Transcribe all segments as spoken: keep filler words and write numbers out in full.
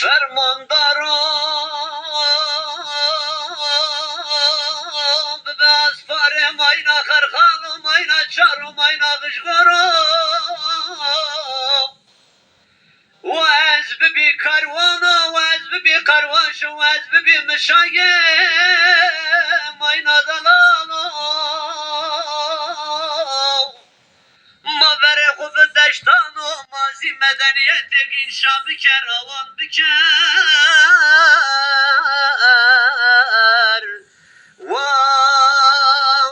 Fermandaro bibe asparê mayna xerxalo, mayna çaro, mayna vijgoro. Wa ez bibî kerwano, wa ez bibî qerwaşo, wa ez bibî mişayê mayna delalo. Ma verê xwu bi deştan û ma zî medenîyetêk înşa biker, awan biker. Wa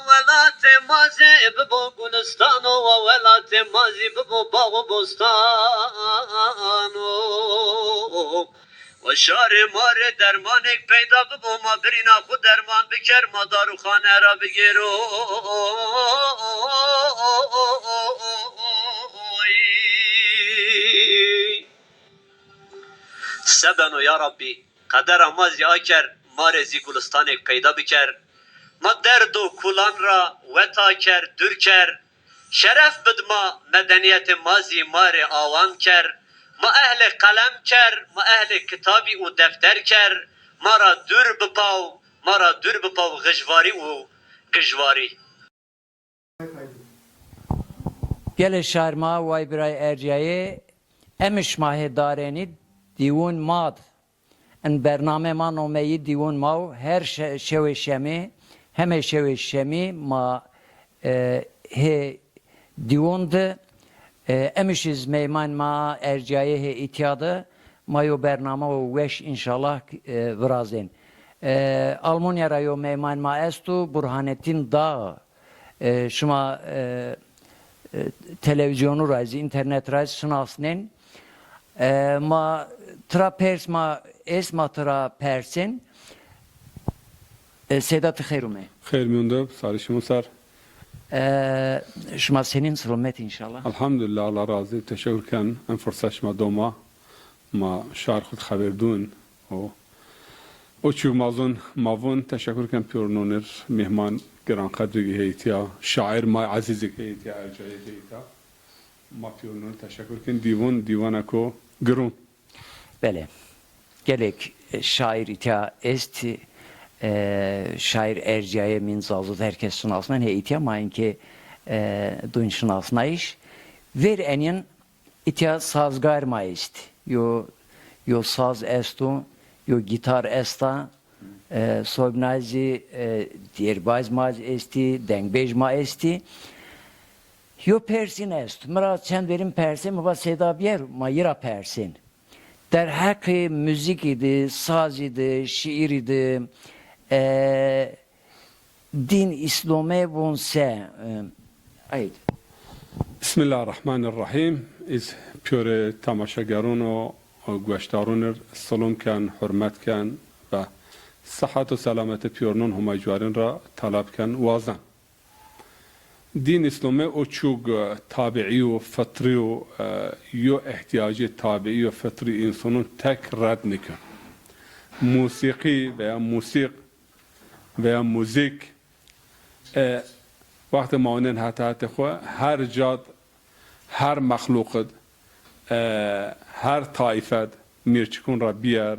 welatê ma zî bibo gulistan û wa welatê ma zî bibo bax û bostan û Wa şarê ma rê dermanêk peyda bibo, ma birîna xwu derman biker, ma darûxane ra bigêro. Se beno ya Rabbî, qedera ma zî aker, ma rê zî gulistanêk peyda biker. Ma derd û kulan ra wet aker, dûr ker. Şeref bid ma, medenîyetê ma zî ma rê awan ker. Ma ehlê qelem ker, ma ehlê kitabî û defter ker. Ma ra dûr bipaw, ma ra dûr bipaw xijvarî û gijvarî. Gelê şar ma, way birayê ercîyayê, emiş ma hê darenî dîwûn ma di. In bername ma nomeyî dîwûn ma û her şe-, şewê şemî, hemê şewê şemî ma, e, hê dîwûn di, e, emiş iz meyman ma ercîyayê hê îtya di ma yo bername û weş înşallah, e, virazên. E, Almanya ra yo meyman ma esto, Burhanettin Dağ. E, şima, e, e, televîzyonu ra zî, înternet ra zî şinasnên. E, ma tira pers ma est, ma tira persên. E, Seyda, ti xeyr umê. Xeyr mîyon de, sarî şima ser. E, şima senîn, silomet înşallah? Elhamdulillah, Allah razî, teşekur ken. En furset şima do ma. Ma şar xwu di xeber dûn. O, o çî ma zûn, ma vûn, teşekur ken pîyornûn ir, mîhman giranqedrî heytî ya, şaîr ma ezîzî heytî ya, ercayê heytî ya. Ma pîyornûn teşekur ken, dîwûn, dîwaneko girûn. Belê. Gelek, e, şaîr îtya est, e, şaîr ercîyayê mîn zazû di her kes şinasnen, hê îtya ma inkê, e, dûn şinasnayîş. Vêr enîn Îtya sazgar ma est. Yo, yo saz esto, yo gîtar esta, e, sobnay zî, e, dêrbaz ma zî estî, dengbêj ma estî. Yo persîn esto. Mi ra çend verîn persên, mi va Seyda bîyer, ma yi ra persên. Derheqê muzîkî di, sazî di, şîîrî di, e, Dîn Îslome von se, e, ayd. Bismillahirrahmanirrahim. Îz pîyorê temaşegerûn û gueşdarûn ir silom ken, hurmet ken ve sihet û selametê pîyornûn Homay Cuarîn ra talab ken, wazen. Dîn Îslome o çûg, e, tabiî û fitrî û, e, yo îhtîyacê tabiî û fitrî însanûn tek red nikin. Musîqî veya musîq veya muzîk, e, wextê ma onên heta hetê xwu, her cad, her mexluqid, e, her taîfed, mîrçikûn ra bîyer,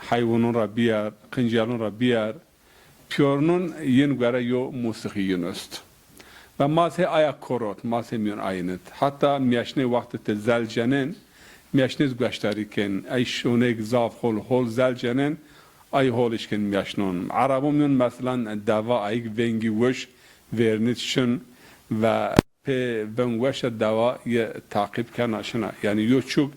heywûnûn ra bîyer, qincîyelûn ra bîyer, pîyornûn yin guere yo musîqî yin est. Ve ma zî hê aya korot, ma zî hê mîyon ayin id. Heta mîyaşnê wextê ti zel cenên, mîyaşnê zî gueşdarî kên. Ey şonêk zaf hol, hol zel cenên, ay hol îşkên mîyaşnon. Erebûn mîyon meselan deva ayik vengî wiş vêrnit şin ve pê veng weş de deva yi taqîb kena şina. Yanî yo çûk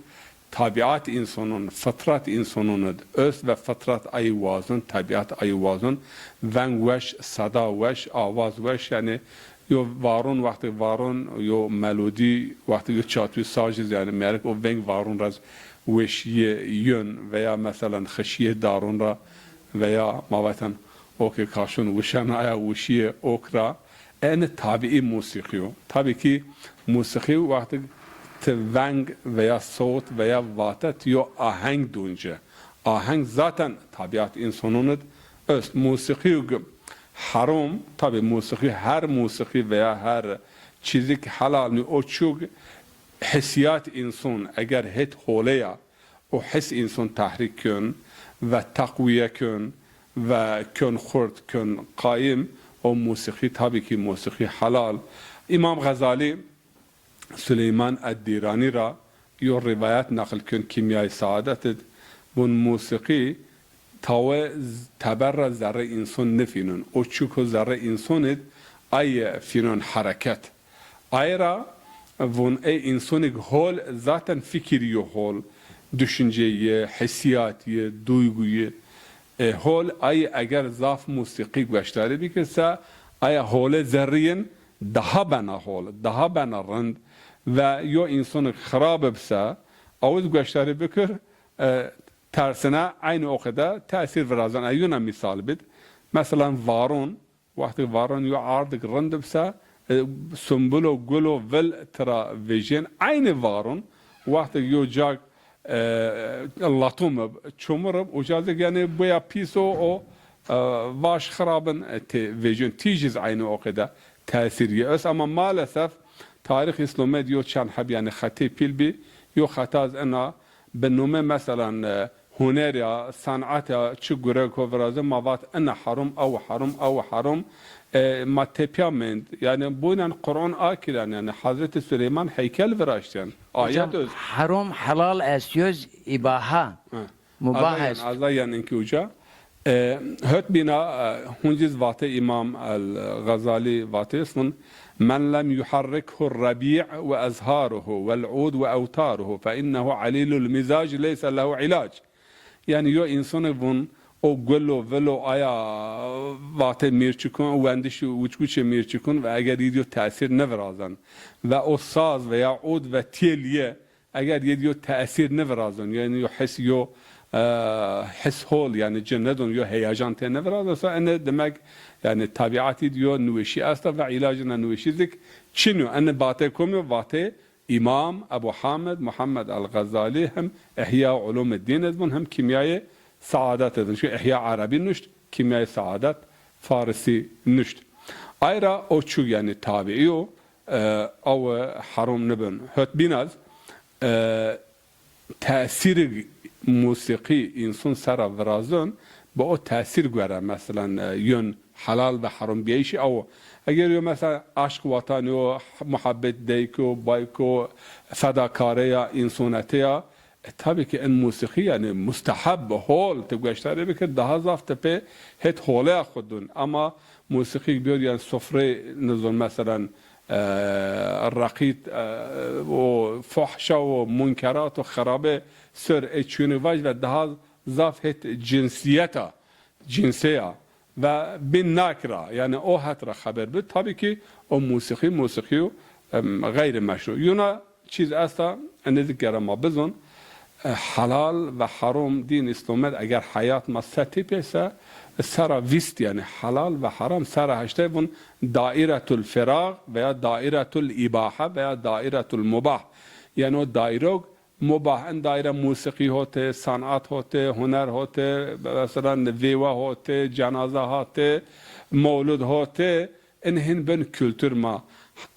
Tabiat însonon, fitrat însonon id ost ve fitrat ayî wazon, tabiat ayî wazon, veng weş, seda weş, awaz weş, yanî yo varon, wextê varon, yo melodî, wextê yo çatûyî saz iz, yanî mêrik o veng varon ra z weşîye yon veya meselan xişîye daron ra veya ma vaten okê kaşon wişen aya wişîye ok ra, Eni tabîî musîqî yo. Tabî kî musîqî wextig ti veng veya sewt veya vate ti yo aheng dûn ci. Aheng zaten tabiat însonon id ost. Musîqî herom, tabî musîqî, her musîqî veya her çîzî ki helal nî, o çûg hîsîyat înson eger hêt hole ya, O his înson tehrîk kön ve teqwîye kön ve kön xurt, kön qayîm. O musîqî, tabî kî musîqî helal. Îmam Xezalî Suleyman Eddîranî ra yo rîwayet neql kön Kîmyayê Seadet id, vun musîqî tawe z-, teber ra zerrê înson nifînon. O çuko zerrê înson id aye fînon hereket. Aye ra vun ey însonik hol zaten fikirî yo hol, düşünceyî, hîsîyatî, duyguyu. E, hol aye eger zaf musîqî gueşdarî bikir se, aye hole zerrîyin daha bena hol, daha bena rind ve yo însonik xirab bise, awiz gueşdarî bikir, e, tersine eynî o qede tesîr virazan. E, yuna mîsal bid. Meselan, varon, wextê varon yo ardik rind bise, e, sumbul û gul û vil tira vejên. Eynî varon, wextê yo cak, e, latum ib, çumur ib, uca zik, yanî, boya pîs o, o, e, vaş xirabin, e, tê vejên. Tîjîz eynî o qede tesîr yi est. Ama maalesef tarîx Îslamî di yo çend heb, yanî, xetê pîl bî. Yo xeta iz ina bi nome, meselan, e, huner ya, sanat ya, çi gure ko virazin, ma vat ina herum, ew herum, ew herum. E, ma tepya mend. Yanî, boynen Quran akiren, yanî, Hazreti Süleyman heykel viraştyen. Hocam, ayet öz. Herum helal est, yoz îbaha. He. Mubah est. Azayen, azayen inkî uca. E, hot bîna, e, hunciz vate Îmam el-Xezalî vate ismun, "Men lem yuharrikhu rebî ve ezharuhu vel ud ve ewtaruhu fe innehu alîlul mizac leyse lehu ilac." Yanî yo însonî vun o gul o vil o aya vate mîr çikun, o wendiş uçguçê mîr çikun ve eger yî di yo tesîr nivirazan ve o saz veya ud ve têl yi eger yê di yo tesîr nivirazon, yanî yo his, yo, e, his hol, yanî ci nidon, yo heyecan tê nivirazon, sa ene demek, yanî, tabiatî di yo niweşî esta ve îlacina niweşî zik çin o. Ene vatê kom o? Vatê Îmam Ebu Hamid Muhammed el-Xezalî hem Îhya Ulûmiddîn id vun hem Kîmyayê Seadet id vun. Çünkü Îhya Erebî nuşt, Kîmyayê Seadet Farisî nuşt. Ay ra o çu, yanî, tabiî yo, e, awe herom nibin. Hot bînaz, e, tesîrê musîqî înson sera virazon, bi o tesîr gore, meselan, e, yön helal ve herom biyayîşî awo. Eger yo, mesela, aşq watan yo, muhabbet deyko, bayko, fedakare ya, însonete ya, e, tabii ki en musîqî, yanî, musteheb, hol, ti gueştarê bikir, daha zaf ti pê het holeya xwu dun. Ama musîqî biyor, yanî, sofrê nizon, meselan, e, reqît, e, o fuhşa o munkerat o xirabe sor e çûnî vaj ve daha zaf het cinsiyeta, cinseya ve bin nakira, yanî o het ra xeber bi. Tabii ki o musîqî, musîqî yo, em, xeyrî meşru. Yuna çîz esta, ene zik gere ma bizon, e, helal ve herom dîn Îslomet eger heyat ma se tepê se, sera vîst, yanî helal ve heram sera heştay vun dairetul firag veya dairetul îbahe veya dairetul mubah. Yanî o daîrog mubah, en daîre musîqî hote, sanat hote, huner hote, mesela vêwe hote, cenaze hate, mewlud hote, en hin ben kultur ma.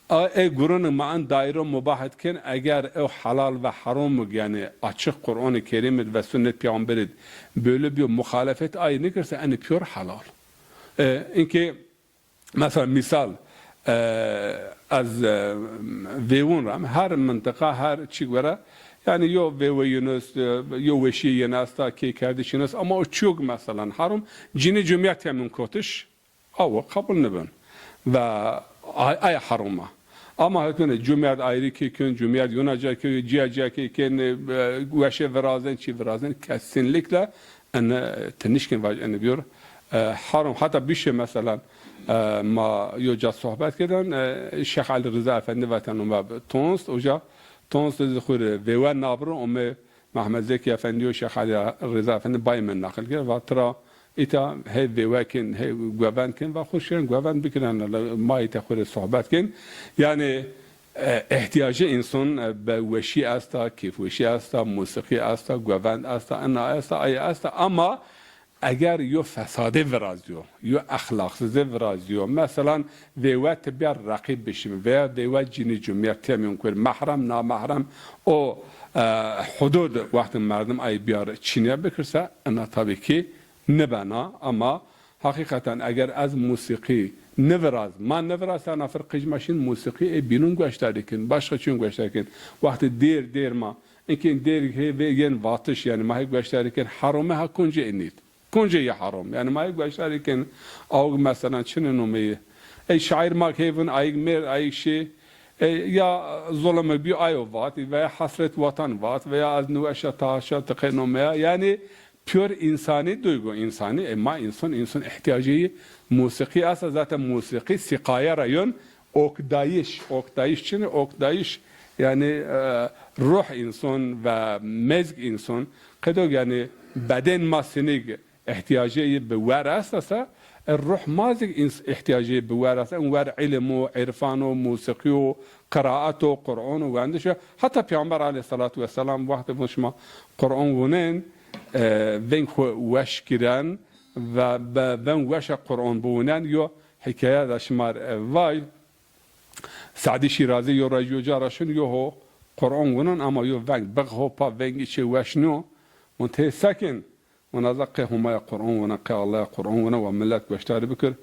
A, ê gurunê ma en daîro mubah id kên, eger ew helal ve herom ig, yanî açık Qur'an-ı Kerim id ve sunnet Peyxamber id böyle bir muhalefet ay nikirse, en piyor helal. E, inkê, mesela, misal, e, ez, e, vêwun ram, her mintiqa, her çi gore, yanî yo vêwe yunus, e, yo weşîye yena esta, kêkerdiş yena esta, ama o çiyog, meselan, herom, cinê cumya temin kotiş, awo qebul nibin. Ve ay, ay herom a. Ama hotmene cumya di ayrî kê kên, cumya di yona ca kê, ciya ciya kê kên, e, weşe virazen, çi virazen, kesinlikle ene, e, ti nişkin vaj ene biyor, e, herom. Hata bişe, meselan, e, ma yo ca sohbet keden, e, Şêx Elî Riza Efendî vaten ome Tonst, oca Tonst di xwu rê vêwe nabiro, ome Mehmed Zekî Efendî û Şêx Elî Riza Efendî bay mi neqil kir, va tira îta hey vêwe kên, hey govend kên, va xwu şirin govend bikirin, ma îta xwu rê sohbet kên. Yanî, e, îhtîyacê însan, e, be weşî esta, kêfweşî esta, musîqî esta, govend esta, ina esta, ay esta, ama eger yo fesadê virazîyo, yo exlaqsizê virazîyo, meselan, vêwe ti bîya reqîb bişim veya vêwe cinî cumîye temîn kur, mehrem, namehrem, o, E, hudud wextê merdim ay biyar çînîya bikirse, ina tabî kî nibena, ama heqîqeten eger ez musîqî niviraz, ma niviraz, ena fir qij ma şin musîqî ê bînun gueşdarî kin, başqa çîyun gueşdarî kin. Wextê dêr, dêr ma, inkî dêr hê vê yên vatiş, yanî ma hê gueşdarî kin, herome ha kuncê enît. Kuncê yê herom. Yanî ma yê gueşdarî kin, awig meselan çinê nomeyî. Ey şaîr ma keyvin ayig mêrd, ayig şî. Ey ya zulimi bî ayo vat, veya hesret watan vat, veya ez niweşa taşa tiqê nomeya. Yanî pür însanî, duygu însanî. E, ma însan, însan îhtîyacê yî musîqî esta. Zaten musîqî sîqaye ra yon. Okdayîş, okdayîş çin, okdayîş yanî, e, ruh însan ve mezg însan qedo yanî beden ma sinîg îhtîyacê yî bi wer esta se, e, ruh ma zî îns-, îhtîyacê yî bi wer esta. In wer îlim o, îrfan o, musîqî yo, qiraet o, Quran o, wendiş o. Heta Peyxamber aleyhîsselatu wesselam wextê vun şima Quran wunen, e, veng xwu weş giren ve be-, veng weşa Quran biwunen yo hîkaye de şima, e, vay. Sadî Şîrazî yo rej yo ca ra şin, yo ho Quran wunon, ama yo veng bix ho pa, vengî çê weş nîyo. Vun tê sekin? Vun ez a qê Homaya Quran wuna, qê Allaya Quran wuna, wa milet gueşdarî bikir.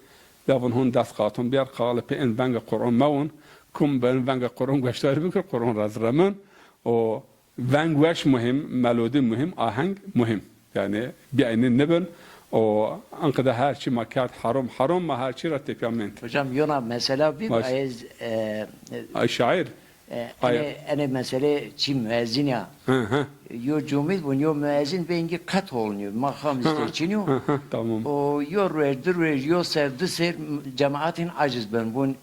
Ya vun hon des qaton biyar, qalê pê in venga Quran mewun. Kum ben venga Quran gueşdarî bikir, Quran ra ez remin. O Veng weş muhîm, melodî muhîm, aheng muhîm. Yanî bieynî nibin. O anqide her çî ma kerd herom, herom ma her çî ra tepya mend. Hocam, yona mesela bî, ma ş-, ez, e, ay şaîr. E, ay, enê, enê mesele çî müezzin ya. Hı hı. Yo cumîd bun, yo müezzin vengî qet holnîyo. Ma xam îsteçînîyo. Hı hı, tamam. O yo ruej, di ruej, yo ser, di ser cemaatin aciz ben bun.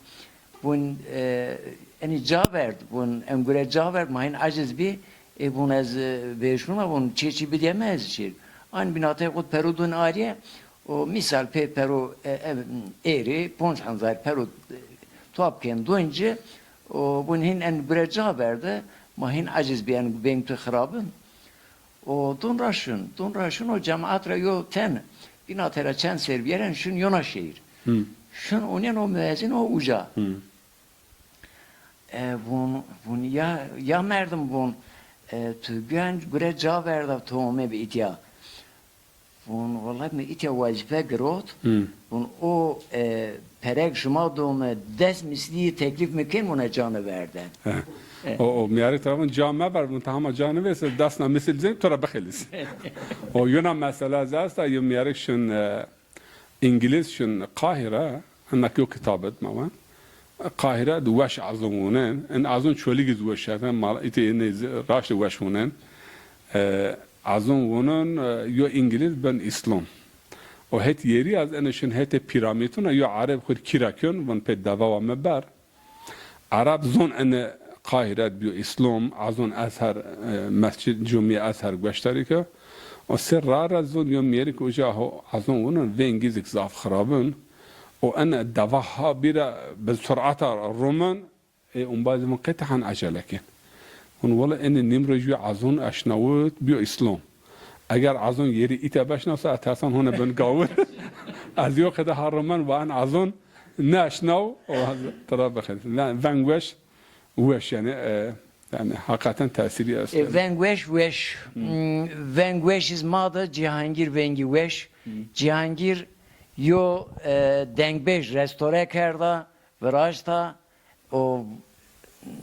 Vun, e, enî ca verd, vun, en gure ca verd, ma hin aciz bî, e, vun ez, e, vêşuna, vun, çê çî bidîyeme ez şêr. An bînatey xwu pero dun arîye, o mîsal pê pero, e, e, êrî, ponc hezar pero, e, tuap ken dun ci, o vun hin en gure ca verde, ma hin aciz bî, en veng tu xirabin. O dun ra şin, dun ra şin o cemaat ra yo ten, bînate ra çend ser bîyeren şin yona şehîr. Hı. Şin unen o müezzin o uca. Hı. E, vun, vun ya, ya merdim vun, e, tu guyan gure ca verda tu ome bi itya. Vun, wellahî mi itya wezîfe girot. Hı. Vun o, e, perek şima dome des mislî teklîf mi kên, vun ez ca niverden. He. E. O, o mîyarik tarafın ca mever, vun ta hema ca nivêse, desna misil zên, tu ra bixelis. O yuna mesela zî esta, yo mîyarik şin, e, Îngilîz şin Qahîre, hinek yo kitab id ma wen. Qahîre di weş ezon wunen. In ezon Çolîgî zî weş eten, mal îtê inê zî raştê weş wunen. E, ezon wunen, e, yo Îngilîz ben Îslom. O het yerî ez ene şin hetê pîramîtuna yo Ereb xwu kîra kön, vun pê devewa mi ber. Ereb zon ene Qahîre bîyo Îslom, ezon Ezher, e, mescid, cumî Ezher gueştarî ke. O ser ra ra zon yo mîyerik uca ho ezon wunen, vengî zik zaf xirabin. O ene deva ha bîra bi surata rumen, e, umbazî vun qey ti han ecele ken. Vun wele ene nîmroj yo ezon eşnawit bîyo Îslom. Eger ezon yerî îte beşnawsa, ez tersan hone bin gawir. Ez yo qede ha rumen wa en ezon neşnaw, o tira bixir. Ve-, veng weş, weş yanî, e, yanî heqîqeten tesîrî est. E, veng weş, weş. Hmm, veng weş iz ma de Cihangîr vengî weş. Hmm. Cihangîr yo, e, dengbêj restore kerda, viraşta, o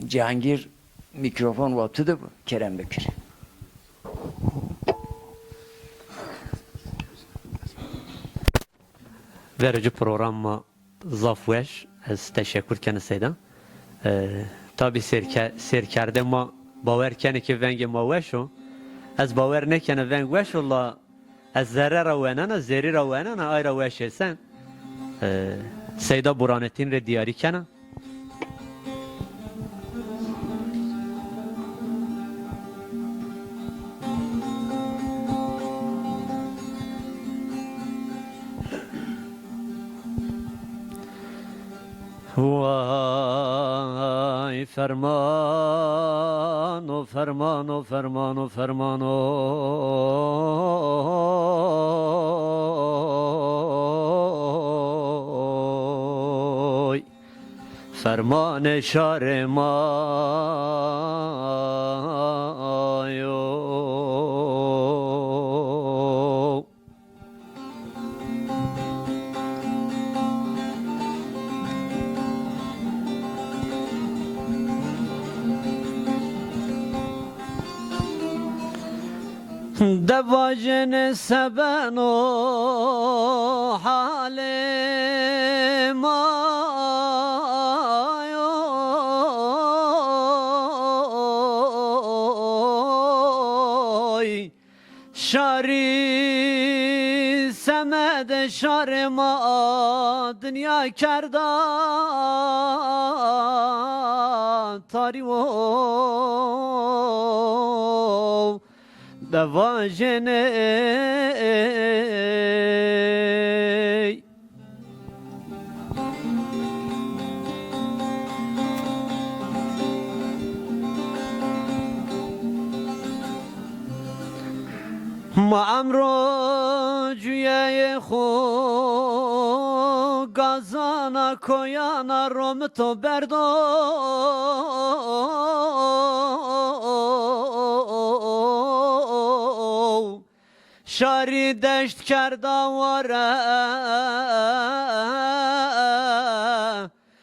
Cihangîr mîkrofon wa tu de, kerem bikir. Verê ci program ma zaf weş. Ez teşekur kena Seyda. E, tabî sêrke-, sêrkerde ma bawer kenê ke vengê ma weş o. Ez bawer nêkena veng weş o la ez zerre ra wenena, zerrî ra wenena, ay ra weş êsen. E, Seyda Burhanettin rê dîyarî kena. Way fermano, fermano, fermano, fermanoy. Fermanê şarê ma De vajêne se beno halê ma, oy. Şarî semedê şarê ma, dinya kerda tarî wo. De vajêne ey. Ma emro cuyeyê xo gazana koyana romito berdo. Şarî deşt kerda ware,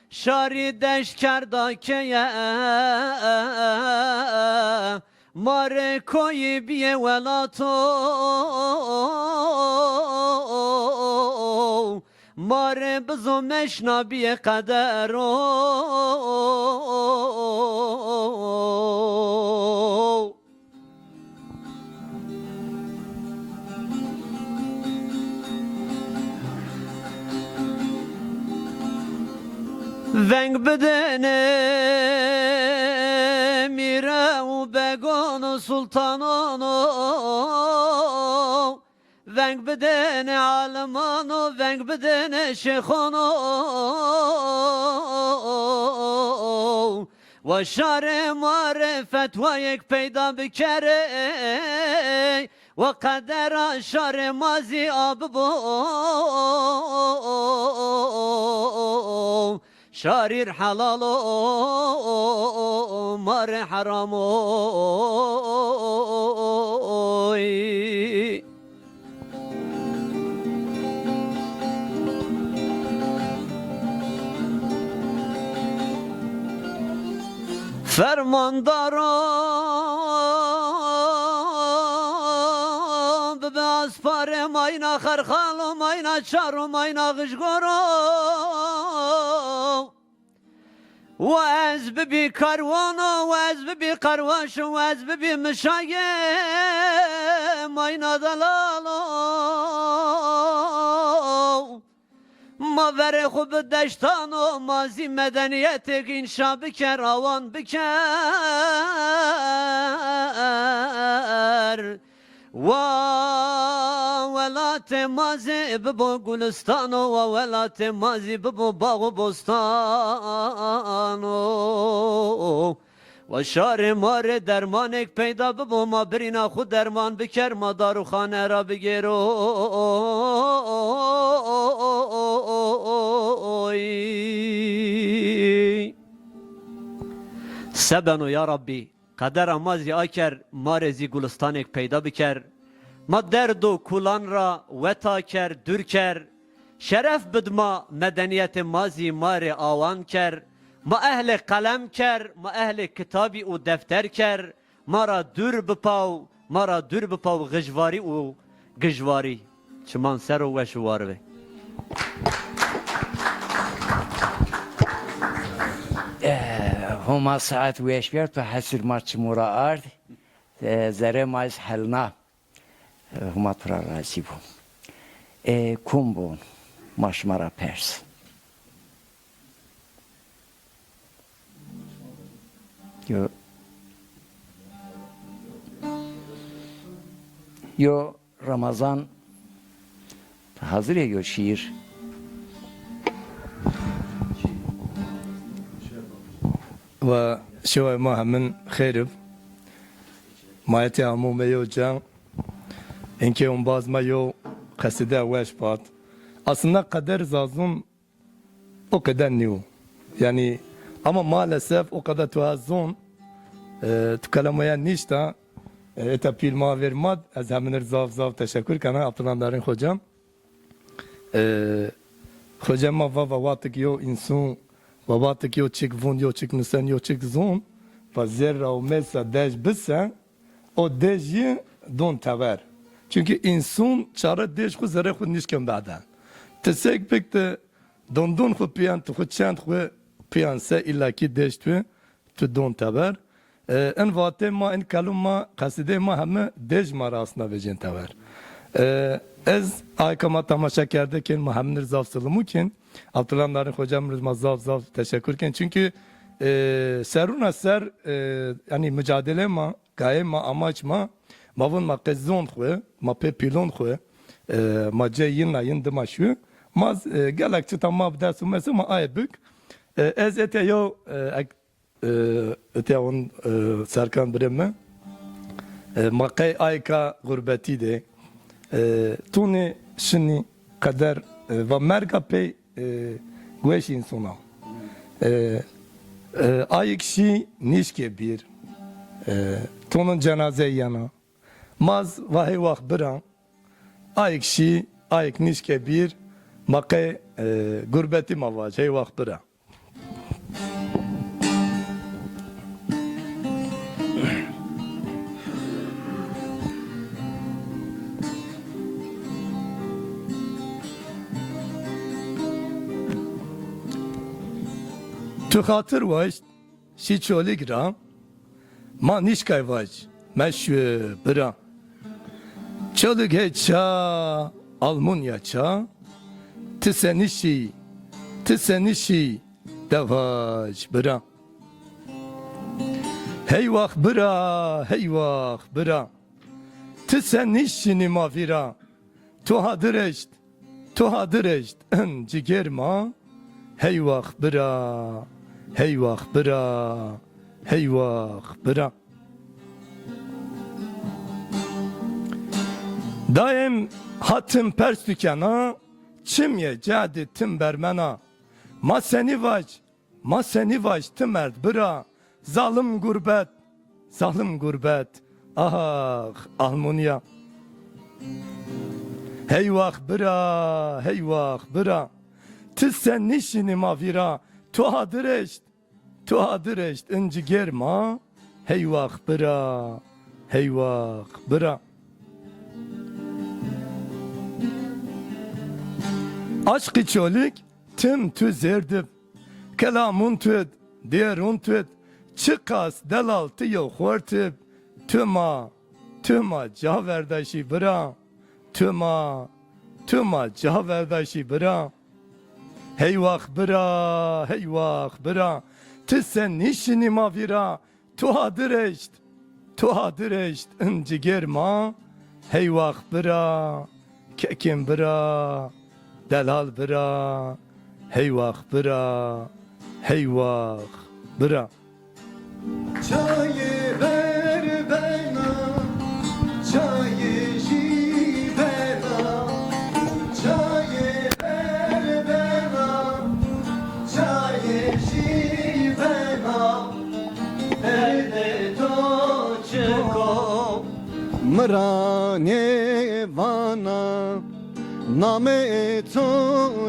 şarî deşt kerda keye, ma rê koyî bîye welato, ma rê bizo meşna bîye qedero. Veng bidêne mîre û begon û sultanon o. Veng bidêne alimano, veng bidêne şêxono. Wa şarê ma rê fetwayêk peyda bikerê, wa qedera şarê ma zî a bibo. Şarîr helal o, ma rê heram o. Fermandaro bibe asparê mayna xerxalo, mayna çaro, mayna xijgoro. Wa ez bibî karwano, wa ez bibî karwaşo, wa ez bibî mişayê mayna delalo. Ma verê xwu bi deştano, ma zî medenîyetêk înşa biker, awan biker. Wa welatê ma zî bibo gulistano, wa welatê ma zî bibo bax û bostano. Wa şarê ma rê dermanêk peyda bibo, ma birîna xwu derman biker, ma darûxane ra bigêro. Se beno ya Rabbî? Qedera ma zî aker, ma rê zî gulistanêk peyda biker. Ma derd û kulan ra weta ker, dûr ker. Şeref bid ma, medenîyetê ma zî ma rê awan ker. Ma ehlê qelem ker, ma ehlê kitabî û defter ker. Ma ra dûr bipaw, ma ra dûr bipaw xijvarî û gijwarî. Çiman ser o, weş û war be. Eh, Homa saet weş bîyer, to hesir ma çimo ra ard. Eh, zerrê ma iz helna. Eh, Homa to ra razî bo. Eh, kom bo? Ma şima ra pers. Yo, yo Ramazan, hazir ê yo şîîr. Wa şeway ma hemin xeyr ib. Ma etê amo me yo ca. Inkê ombaz ma yo qesîde weş vat. Aslında qeder Zazun o qede nîyo. Yanî, ama maalesef o qede tu ez zon, e, tu kelemoya nîşta, e, eta pîl ma ver mad, ez heminir zaf zaf teşekkür kena Abdullah Darîn hocam. E, hocam ma va, va waqtik yo însun, va waqtik yo çik vun, yo çik nisen, yo çik zon, va zerra û mesa dej bisen, o dej yi don tever. Çunkî înson çare dêj xwu zerê xwu nîşken beden. Ti sek bik ti dondon xwu piyan, ti xwu çend xwu piyan se îllakî dêj tu, tu don tever. E, in vatê ma, in kelûm ma, qesîdê ma heme dêj ma ra asna vejên tever. E, ez ayka ma temaşe kerde kên, ma hemnir zaf silimû kên. Abdullah Narin Xoca mi rê ma zaf zaf teşekur kên. Çunkî, e, serûna ser, e, yanî mucadelê ma, gayê ma, amaç ma, ma vûn ma qey zon xwu, ma pê pîlon xwu, e, ma cê yin na yin dima şû. Ma, e, gelek çita ma bi dest û mese ma aye bik. E, ez etya yew, e, ek-, e, etya on, e, Serkan birê mi. E, ma qey ayka xurbetî de, e, tonê şinî qeder, e, va merga pey, e, gueş însona. E, e, ayik şî nîşkê bîr. E, tonon cenazey yena. Maz va hey wax bira. Ayik şî, ayik nîşkê bîr. Ma qey, e, gurbetî ma vaj, hey wax bira. Tu xatir waşt, şî Çolîg ra, ma nîşkay vaj, meşu bira. Çolîg hey ça, Almunya ça, ti senî şî, ti senî şî, de vaj bira. Hey wax bira, hey wax bira, ti senî şinî ma vîra. Tu hadir eşt, tu hadir eşt in cigêr ma. Hey wax bira, hey wax bira, hey wax bira. Daim ha tim pers dükena, çim ye cehdi tim bermena. Ma senî vac, ma senî vac ti merd bira, zalim gurbet, zalim gurbet, ax Almunya. Hey wax bira, hey wax bira, ti senî şinî ma vîra, tu hadir eşt, tu hadir eşt in cigêr ma, hey wax bira, hey wax bira. Aşqî Çolîg tim tu zêr dib, kelamûn tu id, dêrûn tu id, çiqas delal ti yew xort ib, tu ma, tu ma ca verdaşî bira, tu ma, tu ma ca verdaşî bira. Hey wax bira, hey wax bira, ti senî şinî ma vîra, tu hadir eşt, tu hadir eşt in cigêr ma. Hey wax bira, kekên bira, delal bira, hey wax bira, hey wax bira. Çayê ver bena, çayê jî bena, çayê ver bena, çayê jî bena. Erdê to çik o? Mi ra nêvana, namê to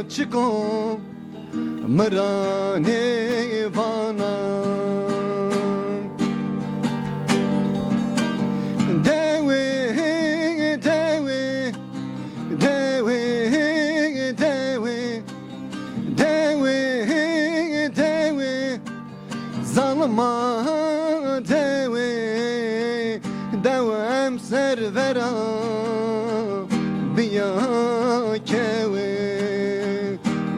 çik o? Mi ra nêvana. Dewê, dewê, dewê, dewê, dewê, dewê, zalima dewê, dew emser vera biya kewê.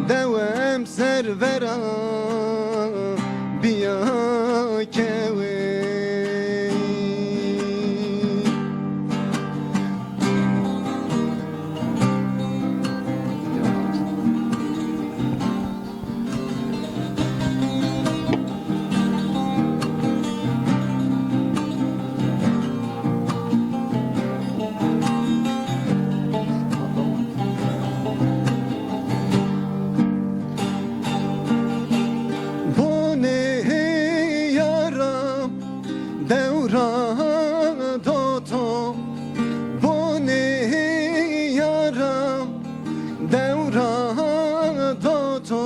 Dew emser vera biya kewê. Bonê yara dew ra do to, bonê yara dew ra do to,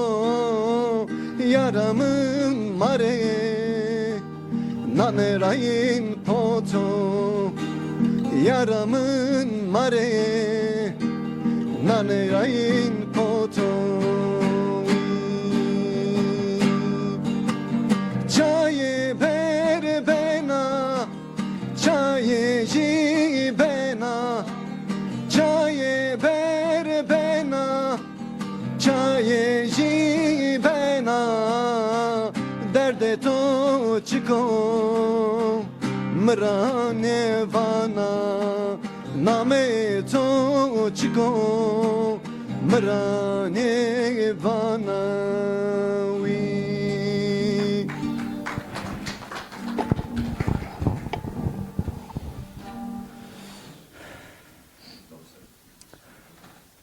yara min ma rê nanê rayîn poto, Yara min ma rê nanê rayîn potoyî. Çayê ber bena, çayê jî bena, çayê ber bena, çayê jî bena, derdê to çik o? Mi ra nêvana, namê to çik o? Mi ra nêvana wî.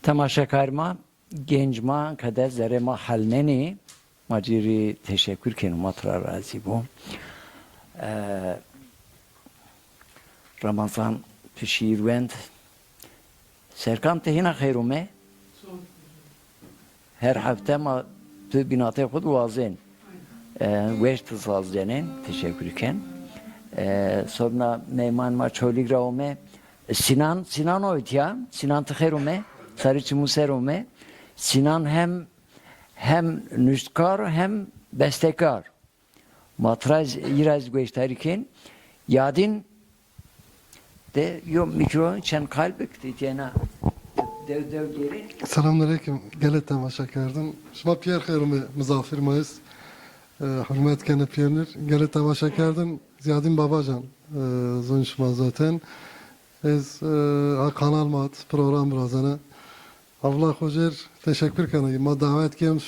Temaşekarê ma, genc ma qede zerrê ma helnenê, ma ci rê teşekkür keno, ma tira razî bo. E, Ramazan, tu şîîr wend. Serkan, ti hîna xeyr ome. Her hefte ma tu bînatê xwu di wazên. E, weş ti saz cenên, teşekkür ken. E, sonra meyman ma Çolîg ra ome. Sinan, Sinan o îtya. Sinan, ti xêr ome. Sarı Çimû ser ome. Sinan hem, hem nuştkar hem bestekar. Ma tira z-, îra zî gueştarî kên. Yadîn de yo mîkro çend qal bik, ti têna dew dew gêrê. Selamünaleyküm. Gelê temaşekerdin. Şima pîyer xêr ome, mizafir ma est. E, hurmet kenê pîyernir. Gelê temaşekerdin. Ziyadin Babacan, e, zon şima zaten. Ez, e, a kanal ma hat, program virazena. Avla Xocer, teşekkür kena. Ma davet kên,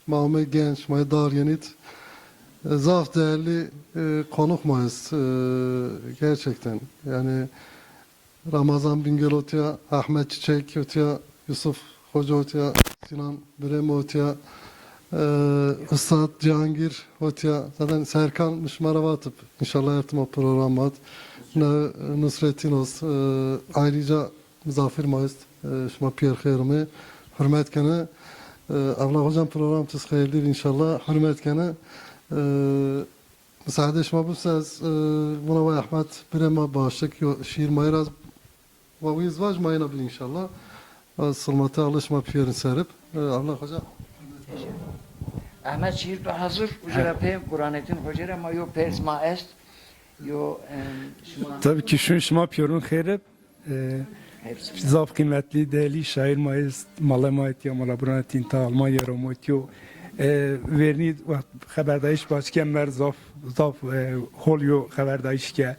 ma ome genç, ma dar yenit. E, zaf değerli, e, konuk ma est, e, gerçekten. Yani Ramazan Bingöl otiya, Ahmet Çiçek otiya, Yusuf Hoca otiya, Sinan Birem otiya, e, Üstad Cihangir otiya. Zaten Serkan mi şima ra vatib. İnşallah her tim o program vat. Ne Nusrettin ost. E, ayrıca mizafir ma est. E, şima pîyer xêr ome. Hürmet kene. E, Allah hocam program tiz xeyirli inşallah. Hürmet kene. E, Misaade şima bibse ez, e, vuna way Ehmed birê ma başik yo şiir ma yê ra wa wî iz vaj ma yena bi inşallah. Ez silmate Allah şima pîyerin serib. E, Allah hoca. Ehmed şiir tu hazır. Uca ra pê Burhanettin Hoca ra ma yo pers ma est. Yo, em, şima. Tabii ki şun şima pîyerun xêrib. E, zaf qîmetlî, değerli şaîr ma est, mala ma etiya, mala Burhanettin ta Almanya ra ma etiyo. E, vernî xeberdayîş başke mer zaf, zaf, e, hol yo xeberdayîş ke.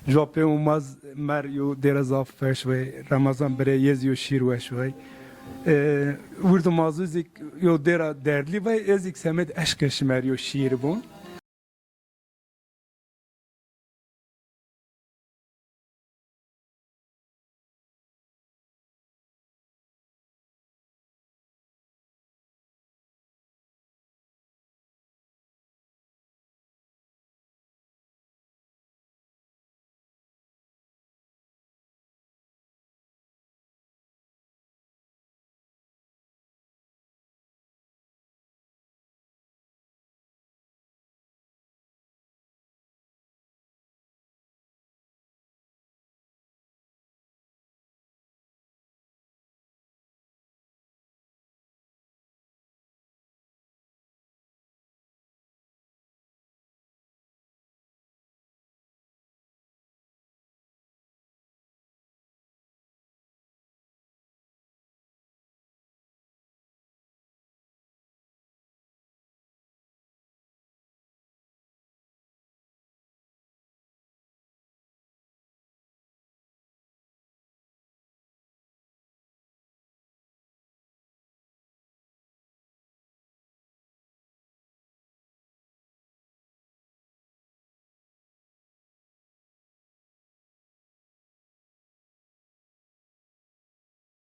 Jopê umaz mer yo dêra zaf weş vey. Ramazan birê yê zî yo şîr weş vey. E, wirdo ma zî yo dêra derdlî vey, ez zî semed eşqê şimer yo şîr bun.